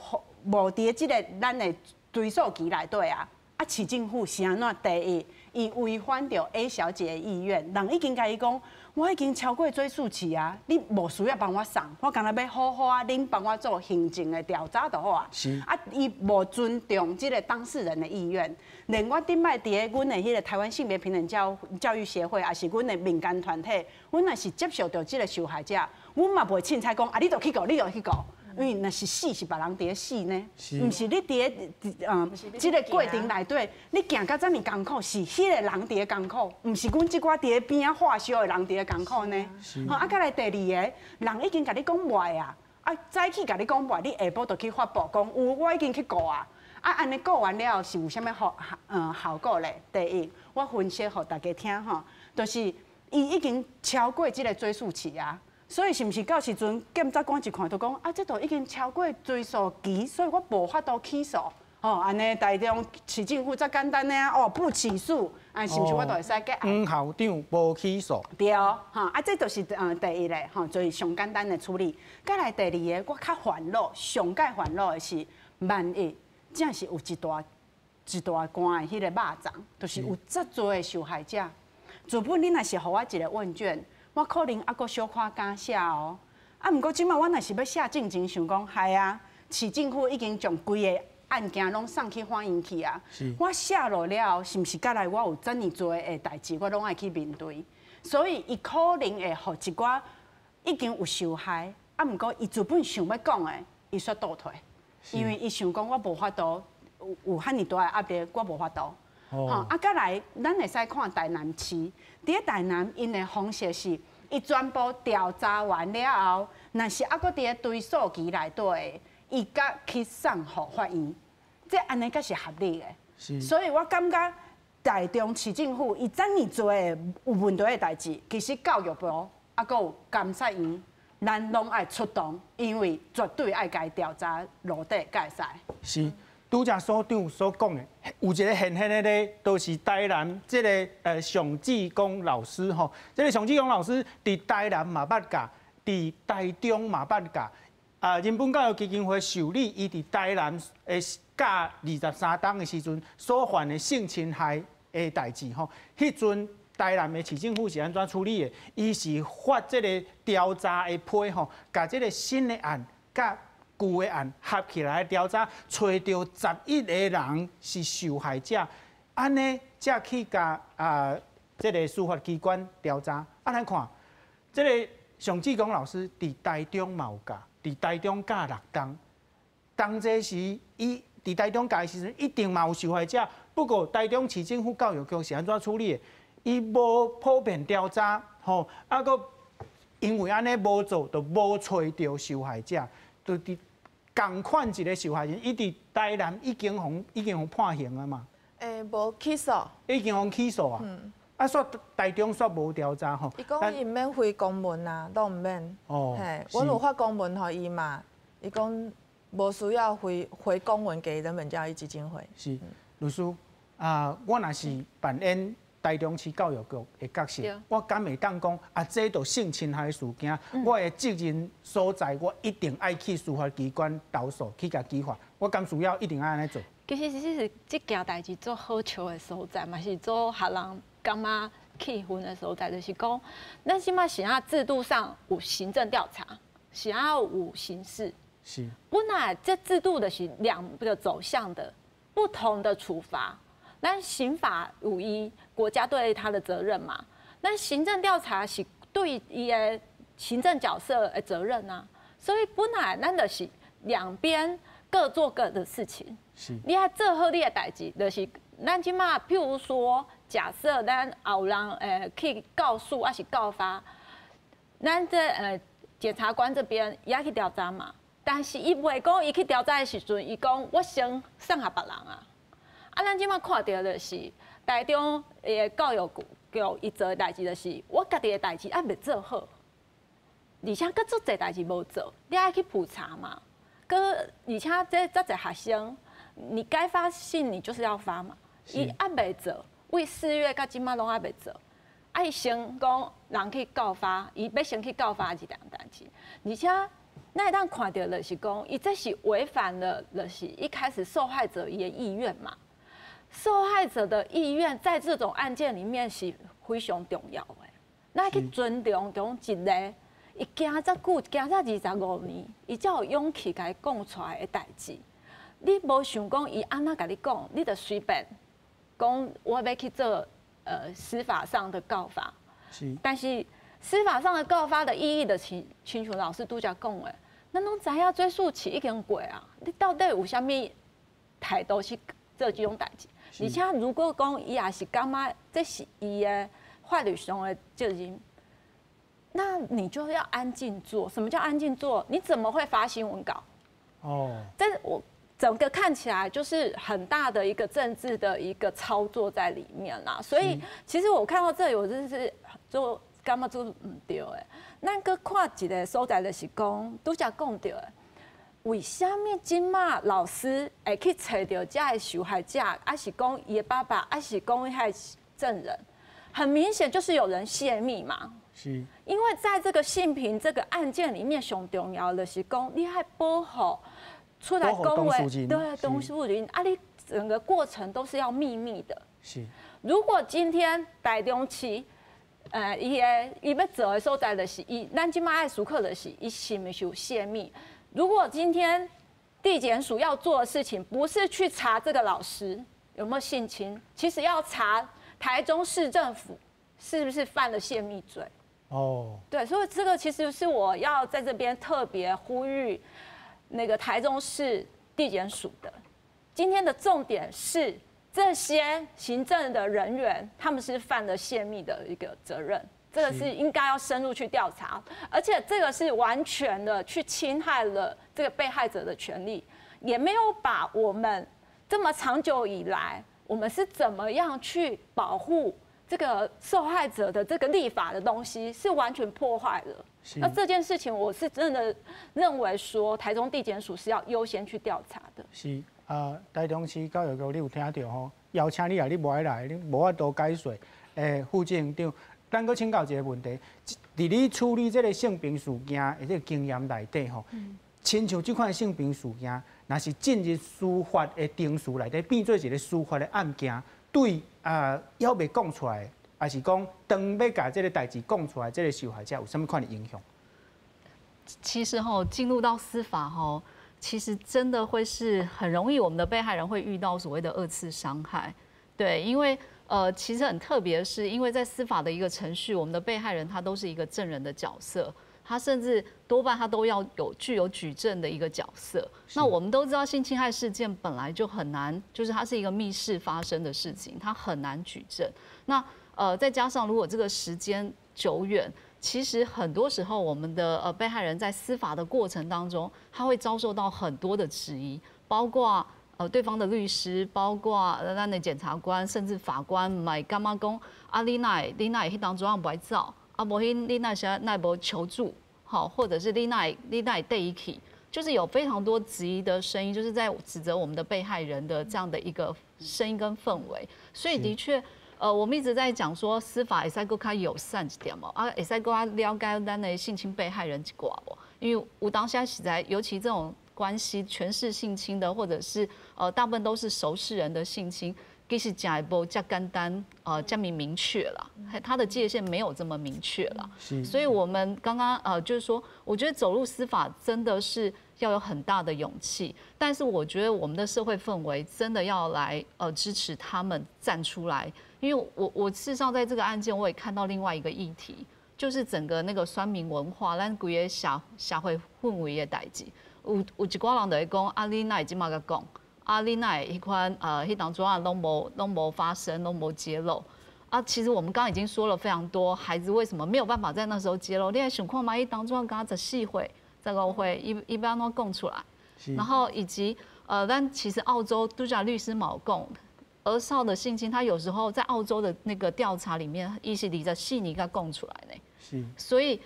佇咧這个咱的追訴期內底啊！啊，市政府是按怎？第一，伊違反著 A 小姐的意願，人已經共伊講，我已經超過追訴期啊，你無需要幫我送，我干焦欲好好啊，恁幫我做行政的調查就好啊。啊，伊無尊重這个當事人的意願。連我頂擺佇咧阮的彼个台灣性別平等教育協會，抑是阮的民間團體，阮若是接受著這个受害者，阮嘛袂凊彩講啊，你著去告，你著去告，因為若是死是別人佇咧死呢，毋是你佇咧這个過程內底，你行甲遮爾艱苦，是彼个人佇咧艱苦，毋是阮這寡佇咧邊仔化燒的人佇咧艱苦呢。好，啊，再來第二个，人已經共你講袂啊，啊，早起共你講袂，你下晡就去發布講有，我已經去告啊。啊，按呢告完了是有啥物效果咧？第一，我分析予大家聽吼，就是伊已經超過這个追訴期啊，所以是毋是到時陣檢察官一看就講啊，這都已經超過追訴期，所以我無法度起訴。吼，按呢台中市政府遮簡單呢，哦，不起訴，啊，是毋是我就會使結案？黃校長無起訴。對，吼，啊，這就是第一个吼，就是上簡單的處理。再來第二个，我較煩惱，上蓋煩惱的是，萬一真是有一大一大罐的彼个肉粽，就是有遮濟的受害者。自本你若是予我一个問卷，我可能猶閣小可敢寫哦。啊，毋過這馬我若是欲寫進前想講，係啊，市政府已經將規個案件攏送去法院去啊。我寫落了後，是毋是閣來我有遮爾濟的代誌，我攏愛去面對？所以伊可能會予一寡已經有受害，啊，毋過伊自本想欲講的，伊煞倒退。因為伊想講，我無法度有遐爾大的壓力，我無法度。吼，啊，閣來，咱會使看台南市，佇咧台南，𪜶的方式是，伊全部調查完了後，若是猶閣佇咧追訴期內底，伊閣去送予法院，這按呢才是合理的。所以我感覺台中市政府伊遮爾濟有問題的代誌，其實教育部猶閣有監察院。咱攏愛出動，因為絕對愛共伊調查落底，才會使。是，拄才所長所講的，有一个現現的咧，就是台南這个尚志公老師吼，這个尚志公老師佇台南嘛捌教，佇台中嘛捌教。啊，人本教育基金會受理伊佇台南的教23冬的時陣所犯的性侵害的代誌吼，彼陣。台南的市政府是按怎處理的？伊是發這个調查的批吼，共這个新的案佮舊的案合起來調查，揣著11个人是受害者，按呢才去共啊這个司法機關調查。啊，咱看這个尚志公老師佇台中嘛有教，佇台中教6冬，當這時伊佇台中教的時陣，一定嘛有受害者。不過台中市政府教育局是按怎處理的？伊無普遍調查，吼，啊，閣因為按呢無做，就無揣著受害者，就佇仝款一个受害人，伊佇台南已經予判刑啊嘛。無起訴。已經予起訴啊。啊，煞台中煞無調查吼。伊講伊毋免回公文啊，攏毋免。哦。嘿，阮有發公文予伊嘛，伊講無需要回公文給人本教育基金會。是，律師啊，我若是扮演台中市教育局的角色，我敢會當講啊？這著性侵害事件，我的責任所在，我一定愛去司法機關投訴，去共舉發。我敢需要一定愛按呢做。其實是這件代誌足好笑的所在，嘛是足予人感覺氣憤的所在，就是講，咱這馬是按制度上有行政調查，是按有刑事。是。本來這制度就是兩個走向的不同的處罰。咱刑法有伊國家對他的責任嘛，咱行政調查是對伊的行政角色的責任啊，所以本來咱就是兩邊各做各的事情。是。你愛做好你的代誌，就是咱這馬譬如說，假设咱有人去告诉，还是告发，咱这检察官这边也去调查嘛。但是伊袂讲，伊去调查的时阵，伊讲我先送予别人啊。啊，咱这马看著的是台中的教育局伊做的代志，就是我家己的代志犹未做好，而且阁足济代志无做，你爱去普查嘛。阁而且这遮济学生，你该发信你就是要发嘛。伊犹未做，为4月到这马拢犹未做。啊，伊先讲人去告发，伊欲先去告发这件代志，而且。咱会当看著就是讲，伊这是违反了，就是一开始受害者伊的意愿嘛。受害者的意愿在这种案件里面是非常重要的。咱去尊重讲一个，伊惊遮久，惊遮25年，伊才有勇气共伊讲出来的代志。你无想讲伊按怎共你讲，你就随便讲我欲去做司法上的告发。但是司法上的告发的意义，就是亲像老师拄才讲的，咱拢知影追诉期已经过啊，你到底有啥物态度去做这种代志？而且如果讲伊也是感觉这是伊的法律上的责任，那你就要安静做。什么叫安静做？你怎么会发新闻稿？哦，这我整个看起来就是很大的一个政治的一个操作在里面啦。所以其实我看到这里，我真是就感觉足毋对的。咱阁看一个所在，就是讲拄才讲著的，为啥物这马老师会去揣著遮个受害者，抑是讲伊的爸爸，抑是讲彼个证人？很明显就是有人泄密嘛。因为在这个性平这个案件里面，上重要的是讲你爱保护出来讲话，对，当事人啊，你整个过程都是要秘密的。如果今天台中市，伊的伊欲做的所在就是伊，咱这马爱思考的是，伊是毋是有泄密？如果今天地检署要做的事情，不是去查这个老师有没有性侵，其实要查台中市政府是不是犯了泄密罪。哦，对，所以这个其实是我要在这边特别呼吁那个台中市地检署的。今天的重点是这些行政的人员，他们是犯了泄密的一个责任，这个是应该要深入去调查，而且这个是完全的去侵害了这个被害者的权利，也没有把我们这么长久以来，我们是怎么样去保护这个受害者的这个立法的东西是完全破坏了。那这件事情，我是真的认为说，台中地检署是要优先去调查的。是啊，台中市教育局，你有听著吼？邀请你啊，你无爱来，你无法度解说。副执行长，咱阁请教一个问题：伫你处理这个性平事件的这个经验内底吼，亲像这款性平事件，若是进入司法的程序内底，变做一个司法的案件，对啊，犹未讲出来，抑是讲当欲共这个代志讲出来，这个受害者有啥物款的影响？其实吼，进入到司法吼，其实真的会是很容易，我们的被害人会遇到所谓的二次伤害。对，因为其实很特别的是，因为在司法的一个程序，我们的被害人他都是一个证人的角色。他甚至多半他都要有具有举证的一个角色。那我们都知道，性侵害事件本来就很难，就是它是一个密室发生的事情，它很难举证。那再加上如果这个时间久远，其实很多时候我们的被害人在司法的过程当中，他会遭受到很多的质疑，包括对方的律师，包括咱的检察官，甚至法官，嘛会感觉讲啊，你哪会你哪会彼当阵无爱走？啊，无彼你那时哪无求助，好，或者是你哪你哪会缀伊去，就是有非常多质疑的声音，就是在指责我们的被害人的这样的一个声音跟氛围。所以的确，我们一直在讲说司法会使阁较友善一点无，啊，会使阁较了解咱的性侵被害人一寡无？因为有当时实在，尤其这种关系权势性侵的，或者是大部分都是熟识人的性侵。其实讲无遮简单，遮尔明确啦，它的界限没有这么明确了。所以我们刚刚就是说，我觉得走入司法真的是要有很大的勇气，但是我觉得我们的社会氛围真的要来支持他们站出来，因为我事实上在这个案件我也看到另外一个议题，就是整个那个酸民文化，咱规个社会氛围的代志，有一寡人就会讲，啊，你哪会这马共讲？啊，你哪会彼款彼当阵啊拢无拢无发生，拢无揭露。啊，其实我们刚刚已经说了非常多，孩子为什么没有办法在那时候揭露？你爱想看觅，伊当初敢14岁、15岁，伊欲按怎讲出来？然后以及但其实澳洲拄才律师嘛有讲，儿少的性侵，他有时候在澳洲的那个调查里面，伊是24年才讲出来呢。所以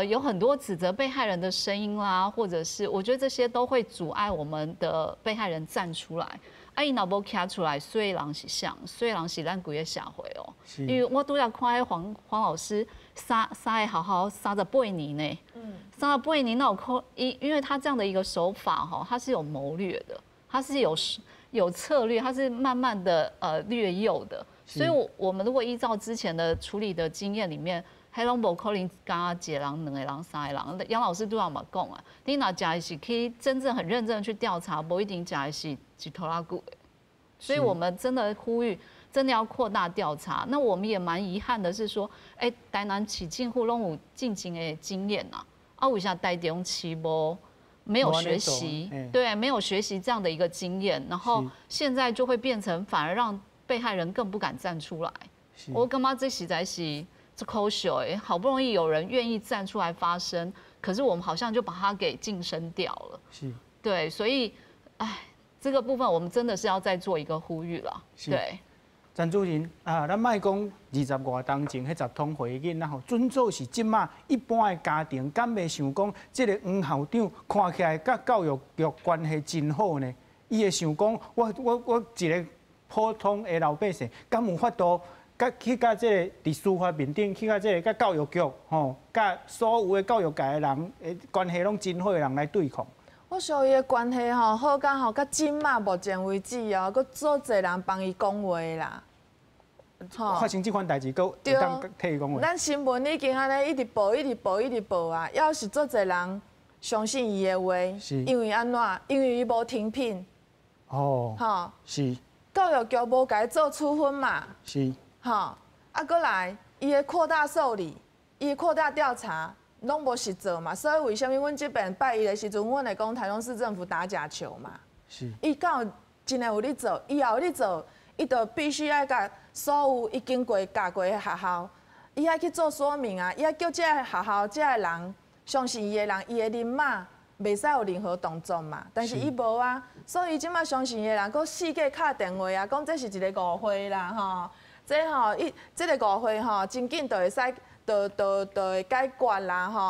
有很多指责被害人的声音啦，或者是我觉得这些都会阻碍我们的被害人站出来。啊，伊若无徛出来，衰人是啥？衰人是咱规个社会哦。因为我拄才看黄黄老师三个学校38年呢，38年那有可因为他这样的一个手法哈，他是有谋略的，他是有策略，他是慢慢的掠诱的。所以，我们如果依照之前的处理的经验里面，彼拢无可能敢一个人、两个人、三个人。杨老师拄仔嘛讲啊，你若食的是去真正很认真的去调查，无一定食的是一拖拉久的。所以我们真的呼吁，真的要扩大调查。那我们也蛮遗憾的是说，哎，台南市政府拢有进前的经验呐，啊，为啥台中市无没有学习？对，没有学习这样的一个经验，然后现在就会变成反而让被害人更不敢站出来。我感觉这实在是足可惜的，好不容易有人愿意站出来发声，可是我们好像就把他给噤声掉了。对，所以，哎，这个部分我们真的是要再做一个呼吁了。对，陈主任啊，咱莫讲20外冬前彼10通岁囡仔吼，准做是这马一般的家庭，敢袂想讲这个黄校长看起来佮教育局关系真好呢？伊会想讲，我一个普通的老百姓，敢有法度？佮去佮这个伫司法面顶，去佮这个佮教育局吼，佮所有的教育界的人，关系拢真好的人来对抗。我想伊的关系吼好到吼，到这马目前为止哦，阁足济人帮伊讲话啦。发生这款代志，阁会当替伊讲话。咱新闻已经按呢一直报，一直报，一直报啊，犹是足济人相信伊的话，因为按怎？因为伊无停聘。哦。吼。教育局无共伊做处分嘛。吼，啊，阁来，伊的扩大受理，伊的扩大调查，拢无实做嘛。所以为啥物阮这边拜一的时阵，阮会讲台中市政府打假球嘛？伊敢有真的有咧做？伊也有咧做，伊就必须爱共所有伊经过教过的学校，伊爱去做说明啊！伊爱叫这个学校这个人相信伊的人，伊的人马袂使有任何动作嘛。但是伊无啊，所以这马相信伊的人，阁四界敲电话啊，讲这是一个误会啦，吼。这吼，伊这个误会吼，真紧就会使，就会解决啦，吼。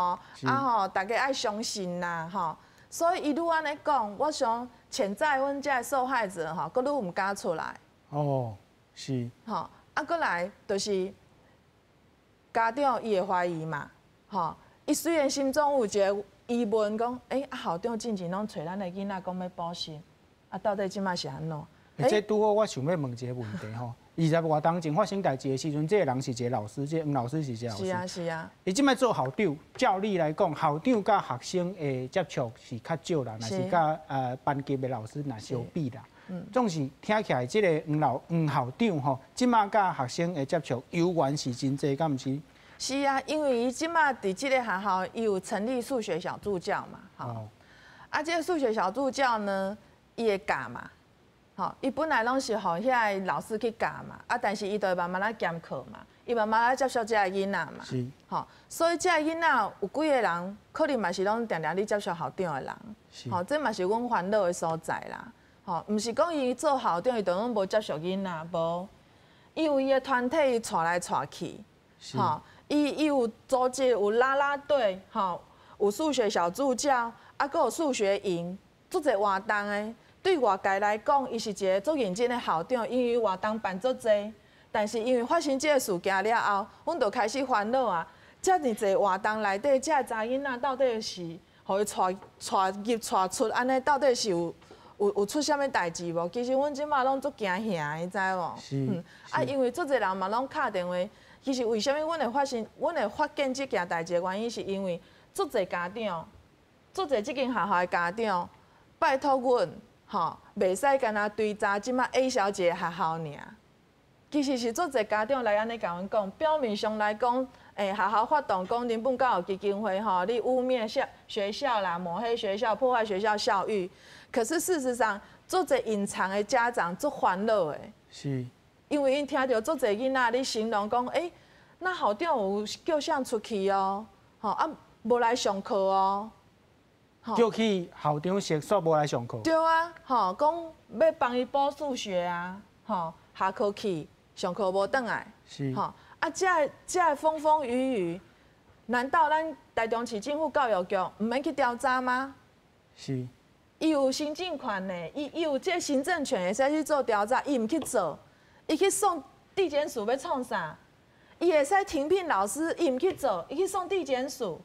啊吼，大家爱相信啦，吼。所以伊愈按呢讲，我想潜在阮这受害者吼，阁愈毋敢出来。哦，是。吼，啊，阁来就是家长伊会怀疑嘛，吼。伊虽然心中有一个疑问，讲，欸，啊校长进前拢揣咱的囡仔讲欲补习，啊，到底这马是按怎？欸，这拄好我想欲问一个问题吼。20外冬前发生代志的时阵，这个人是一个老师，这个黄老师是一个老师。是啊，是啊。伊这摆做校长，照理来讲，校长佮学生的接触是较少啦，若是佮班级的老师若相比啦。总是听起来这个黄校长吼，这马佮学生的接触犹原是真济，敢毋是？是啊，因为伊这马伫这个学校，伊有成立数学小助教嘛，吼。啊，这个数学小助教呢，伊会教嘛。吼，伊本来拢是予遐个老师去教嘛，啊，但是伊就会慢慢仔兼课嘛，伊慢慢仔接触这个囡仔嘛，吼，所以这个囡仔有几个人可能嘛是拢定定咧接触校长的人，吼，这嘛是阮烦恼的所在啦，吼，毋是讲伊做校长伊就拢无接触囡仔，无，伊有伊的团体，伊带来带去，吼，伊有组织有啦啦队，吼，有数学小助教，啊，阁有数学营，足济活动的。对外界来讲，伊是一个足认真的校长，因为活动办足济。但是因为发生这个事件了后，阮就开始烦恼啊！遮尔济活动内底，这个查囡仔到底是予伊带带入带出，按呢到底是有出啥物代志无？其实阮这马拢足惊吓，你知无？啊，因为足济人嘛拢敲电话。其实为啥物阮会发生，阮会发现这件代志的原因，是因为足济家长，足济这间学校的家长，拜托阮。吼，袂使干焦追查这马 A 小姐学校尔。其实是足济家长来按呢共阮讲，表面上来讲，欸，学校发动讲人本教育基金会吼，你污蔑校学校啦，抹黑学校，破坏学校校誉。可是事实上，足济隐藏的家长足烦恼的。因為𪜶聽著足濟囡仔咧形容講，欸，那校長有叫啥出去哦，吼啊，無來上課哦，叫去校長室煞無來上課。對啊，吼，講欲幫伊補數學啊，吼，下課去上課無轉來，吼，啊，這个這个風風雨雨，難道咱台中市政府教育局毋免去調查嗎？是。伊有行政權呢，伊有這個行政權會使去做調查，伊毋去做。伊去送地檢署欲創啥？伊會使停聘老師，伊毋去做，伊去送地檢署。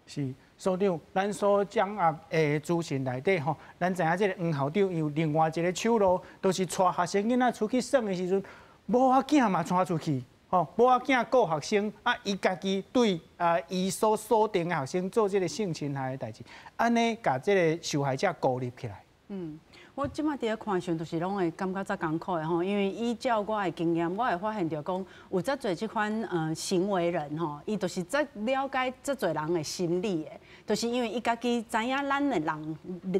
是，所長，咱所掌握的資訊內底吼，咱知影這个黃校長有另外一个手路，就是帶學生囡仔出去耍的時陣，某仔囝嘛帶出去，吼，某仔囝顧學生，啊，伊家己對啊，伊所鎖定的學生做這个性侵害的代誌，按呢，共這个受害者孤立起來。我這擺佇咧看的時陣，就是攏會感覺足艱苦的吼，因為依照我的經驗，我會發現著講有遮濟這款行為人吼，伊就是足了解遮濟人的心理的，就是因為伊家己知影咱的人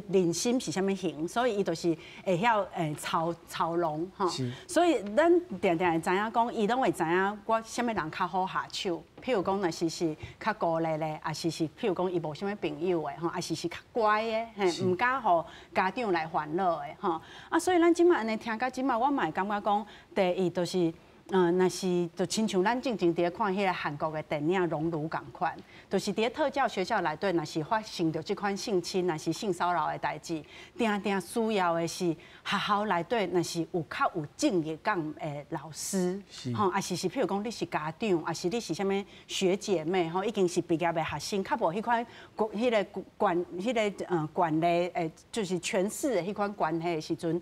人心是啥物型，所以伊就是會曉操操弄吼。所以咱定定會知影講，伊攏會知影我啥物人較好下手。譬如講，若是是較孤立的，抑是是譬如講伊無啥物朋友的吼，抑是是較乖的，嘿，毋敢予家長來煩惱的吼。啊，所以咱這擺按呢聽到這擺，我嘛會感覺講，第一就是，若是就親像咱進前佇咧看彼个韓國的電影《熔爐》仝款，就是佇咧特教學校內底，若是發生著這款性侵，若是性騷擾的代誌，定定需要的是學校內底，若是有較有正義感的老師，吼，抑是是譬如講你是家長，抑是你是啥物學姐妹，吼，已經是畢業的學生，較無彼款彼个權，彼个權力，就是權勢的彼款關係的時陣，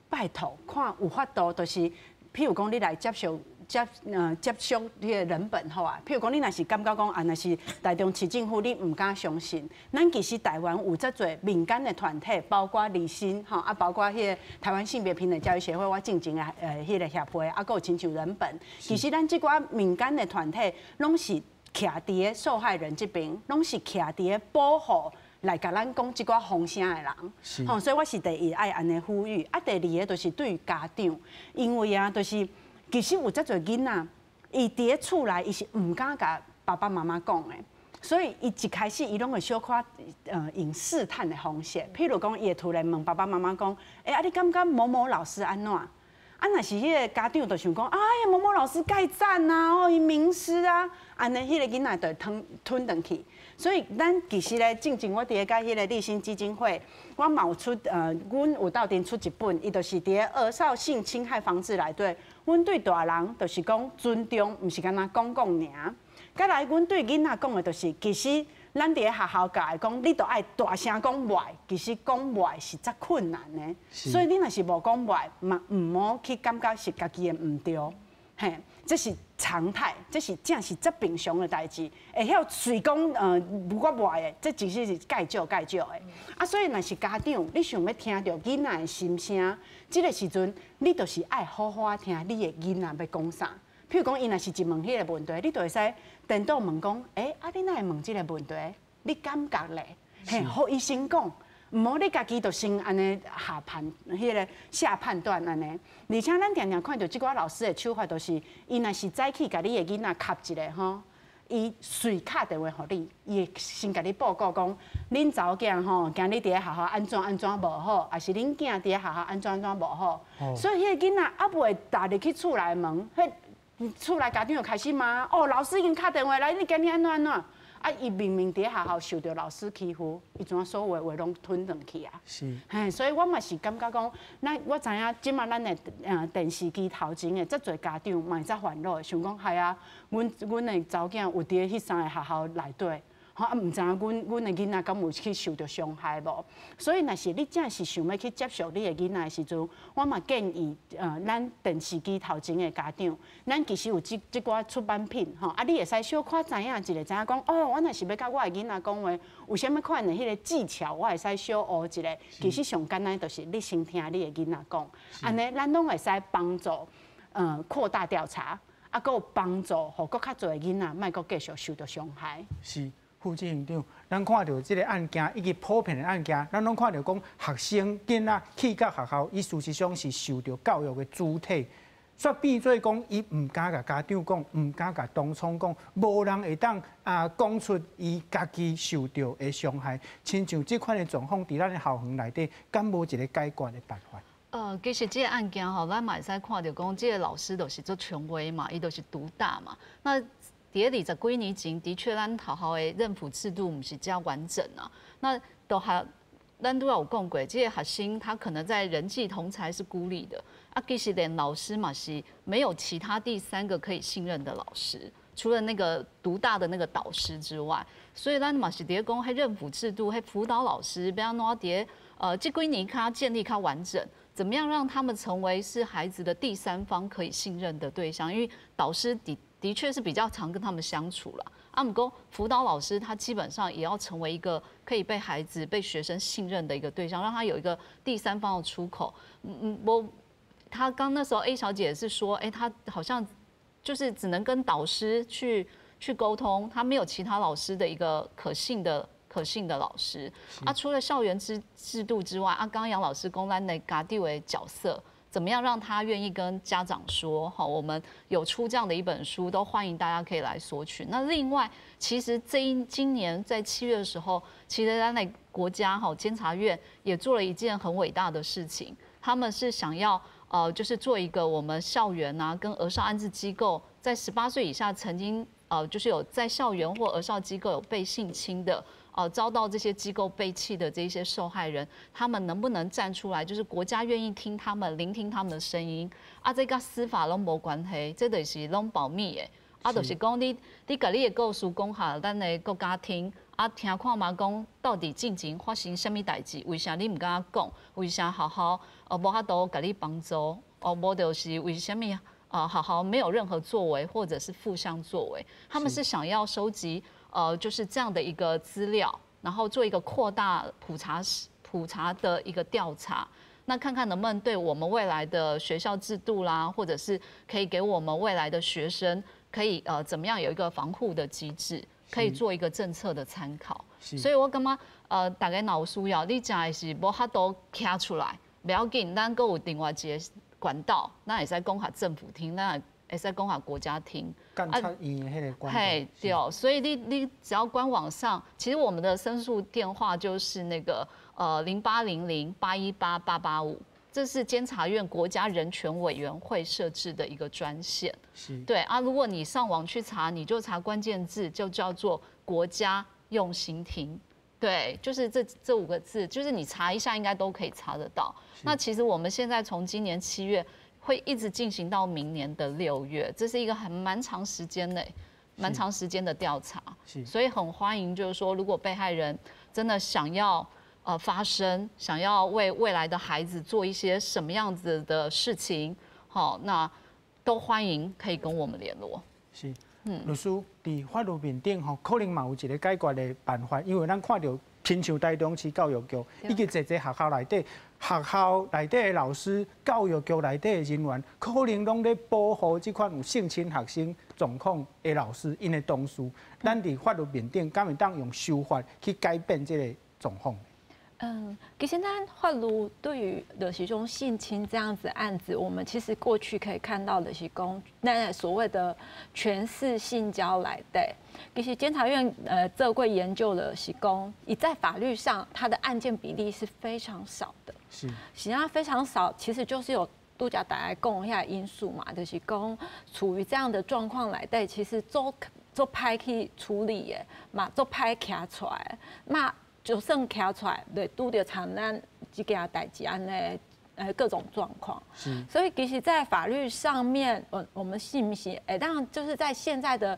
拜託看有法度，就是。譬如講，你來接受接接觸彼个人本好啊。譬如講，你若是感覺講啊，若是台中市政府，你毋敢相信。咱其實台灣有遮濟民間的團體，包括立新吼，啊，包括彼个台灣性別平等教育協會，我進前的彼个協會，啊，閣有親像人本。其實咱這寡民間的團體，攏是徛佇咧受害人這邊，攏是徛佇咧保護。來共咱講這寡風聲的人，吼，所以我是第一愛按呢呼籲，啊，第二个就是對於家長，因為啊，就是其實有遮濟囡仔，伊佇咧厝內，伊是毋敢共爸爸媽媽講的，所以伊一開始伊攏會小可用試探的方式，譬如講，伊會突然問爸爸媽媽講，欸，啊，你感覺某某老師按怎？啊，若是彼個家長就想講，哎呀，某某老師蓋讚啊，哦，伊名師啊，按呢，彼個囡仔就會吞吞轉去。所以咱其實咧，進前我佇咧佮彼个立新基金會，我嘛有出阮有鬥陣出一本，伊就是佇咧兒少性侵害防治內底，阮對大人就是講尊重，毋是干焦講講爾。再來，阮對囡仔講的就是，其實咱佇咧學校教的講，你著愛大聲講袂，其實講袂是遮困難的。所以你若是無講袂，嘛毋好去感覺是家己的毋對，嘿，這是常態，這是正是遮平常的代誌。會曉隨講我袂的，這其實是蓋少蓋少的。啊，所以若是家長，你想欲聽著囡仔的心聲，這個時陣你就是愛好好聽你的囡仔欲講啥。譬如講，伊若是一問彼个問題，你就會使顛倒問講，欸，啊，你哪會問這个問題？你感覺咧？嘿，予伊先講。毋好你家己就先按呢下判，彼个下判斷按呢。而且咱定定看著這寡老師的手法，就是伊若是早起共你的囡仔磕一下吼，伊隨敲電話予你，伊會先共你報告講，恁查某囝吼，今日佇咧學校按怎按怎無好，抑是恁囝佇咧學校按怎按怎無好。所以彼个囡仔猶未踏入去厝內門，彼厝內家長就開始罵，哦，老師已經敲電話來，你今日按怎按怎？啊！伊明明佇咧學校受著老師欺負，伊怎啊所有的話攏吞轉去啊？是。嘿，所以我嘛是感覺講，咱我知影這馬咱的電視機頭前的遮濟家長嘛會遮煩惱，想講係啊，阮阮的查某囝有佇咧彼三个學校內底，吼啊，毋知影阮阮的囡仔敢有去受著傷害無？所以若是你真是想欲去接觸你的囡仔的時陣，我嘛建議，咱電視機頭前的家長，咱其實有這這寡出版品，吼啊，你會使小可知影一下，知影講，哦，我若是欲共我的囡仔講話，有啥物款的彼个技巧，我會使小學一下。其實上簡單就是你先聽你的囡仔講，按呢，咱攏會使幫助，擴大調查，啊，閣有幫助，予閣較濟的囡仔莫閣繼續受著傷害。是。副執行長，咱看著這个案件以及普遍的案件，咱攏看著講學生囡仔去到學校，伊事實上是受著教育的主體。煞变做讲，伊毋敢共家长讲，毋敢共同窗讲，无人会当啊讲出伊家己受著的伤害。亲像这款的状况，伫咱的校园内底，敢无一个解决的办法？其实这个案件吼，咱嘛会使看著讲，这个老师就是足权威嘛，伊就是独大嘛。那伫咧二十几年前，的确咱学校的认辅制度毋是遮完整啊。那都还，咱拄仔有讲过，这个学生他可能在人际同侪是孤立的啊。其实连老师嘛是没有其他第三个可以信任的老师，除了那个独大的那个导师之外，所以咱嘛是伫咧讲，彼认辅制度，彼辅导老师，欲按怎伫咧这几年较建立较完整，怎么样让他们成为是孩子的第三方可以信任的对象？因为导师的确是比较常跟他们相处了。啊，毋过辅导老师他基本上也要成为一个可以被孩子、被学生信任的一个对象，让他有一个第三方的出口。他刚那时候 A 小姐是说，哎，她好像就是只能跟导师去沟通，她没有其他老师的一个可信的老师。啊，除了校园制度之外，啊，刚刚杨老师讲咱的家长的角色，怎么样让他愿意跟家长说？好，我们有出这样的一本书，都欢迎大家可以来索取。那另外，其实今年在7月的时候，其实咱的国家哈监察院也做了一件很伟大的事情，他们是想要就是做一个我们校园啊跟儿少安置机构，在18岁以下曾经就是有在校园或儿少机构有被性侵的，遭到这些机构背弃的这些受害人，他们能不能站出来？就是国家愿意听他们、聆听他们的声音。啊，这佮司法拢无关系，这就是拢保密的。啊，就是讲你共你的故事讲予咱的国家听，啊，听看觅讲到底进前发生啥物代志？为啥你毋敢讲？为啥学校无法度共你帮助？哦，无就是为啥物啊学校没有任何作为或者是负向作为？他们是想要收集就是这样的一个资料，然后做一个扩大普查的一个调查，那看看能不能对我们未来的学校制度啦，或者是可以给我们未来的学生可以怎么样有一个防护的机制，可以做一个政策的参考。所以我感觉大家若有需要，你真的是无法度徛出来，袂要紧，咱阁有另外一个管道，咱会使讲予政府听，咱会使讲予国家听。监察院的彼个管道。嘿，对，所以你只要官网上，其实我们的申诉电话就是那个0800-818-885，这是监察院国家人权委员会设置的一个专线。对啊，如果你上网去查，你就查关键字，就叫做国家用心听。对，就是这五个字，就是你查一下，应该都可以查得到。那其实我们现在从今年7月会一直进行到明年的6月，这是一个很蛮长时间内、蛮长时间的调查。所以很欢迎，就是说，如果被害人真的想要发声，想要为未来的孩子做一些什么样子的事情，好，那都欢迎可以跟我们联络。律师伫法律面顶吼，可能嘛有一个解决的办法，因为咱看著亲像台中市教育局以及济济学校内底，学校内底的老师、教育局内底的人员，可能拢咧保护这款有性侵学生状况的老师，𪜶的同事。咱伫法律面顶，敢会当用修法去改变这个状况？其实咱法律对于就是种性侵这样子案子，我们其实过去可以看到的是讲，那所谓的权势性交内底，其实监察院做过研究的是讲，伊在法律上它的案件比例是非常少的，实际上非常少，其实就是有拄才大家讲遐因素嘛，就是讲处于这样的状况内底，其实足足歹去处理的，嘛足歹徛出来，嘛。就算徛出来，就拄著像咱这件代志按呢，各种状况。所以其实，在法律上面，我们是毋是会当就是在现在的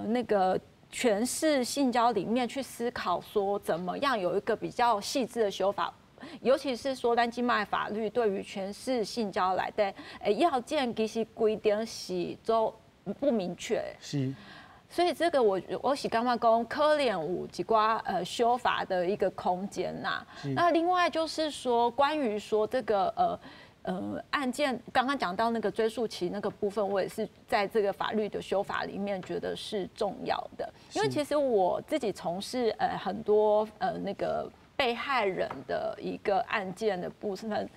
那个权势性交里面去思考，说怎么样有一个比较细致的修法，尤其是说咱这摆法律对于权势性交内底，要件其实规定是都不明确。所以这个我是感觉讲，可能有一寡修法的一个空间呐。那另外就是说，关于说这个案件，刚刚讲到那个追诉期那个部分，我也是在这个法律的修法里面觉得是重要的。因为其实我自己从事很多那个被害人的一个案件的部分，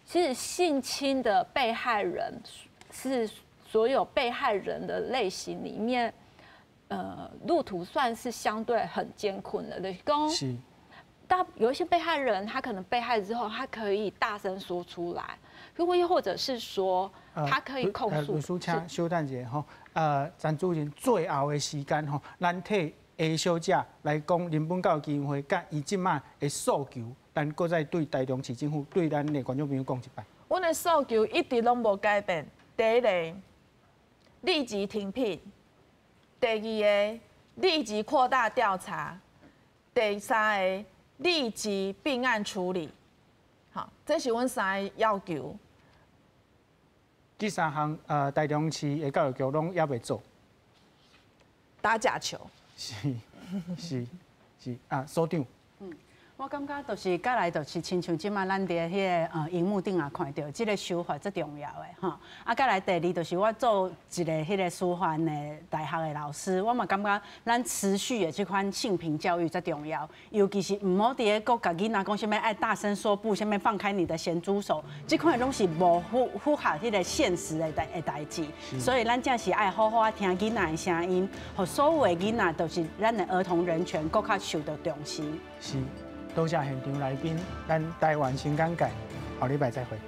其實性侵的被害人是所有被害人的類型裡面，路途算是相對很艱困的。就是講，大有一些被害人，他可能被害之後，他可以大聲說出來，如果又或者是說，他可以控訴。律師，請稍等一下吼，陳主任，最後的時間吼，咱替 A 小姐來講，人本教育基金會佮伊這馬的訴求，咱閣再對台中市政府、對咱的觀眾朋友講一擺。阮的訴求一直攏無改變。第一個，立即停聘；第二个，立即擴大調查；第三个，立即併案處理。好，這是阮三个要求。這三項，台中市的教育局攏猶未做。打假球。是是是啊，所長。我感覺就是再來就是親像這馬咱佇彼个螢幕頂也看著，這个修法最重要的吼。啊，再來第二就是我做一个彼个師範的大學的老師，我嘛感覺咱持續的這款性平教育最重要，尤其是毋好佇咧閣共囡仔講啥物愛大聲說不，啥物放開你的鹹豬手，這款攏是無符合彼个現實的代誌。所以咱正是愛好好仔聽囡仔的聲音，予所有的囡仔就是咱的兒童人權閣較受到重視。是。多謝現場來賓，咱台灣新講界，後禮拜再會。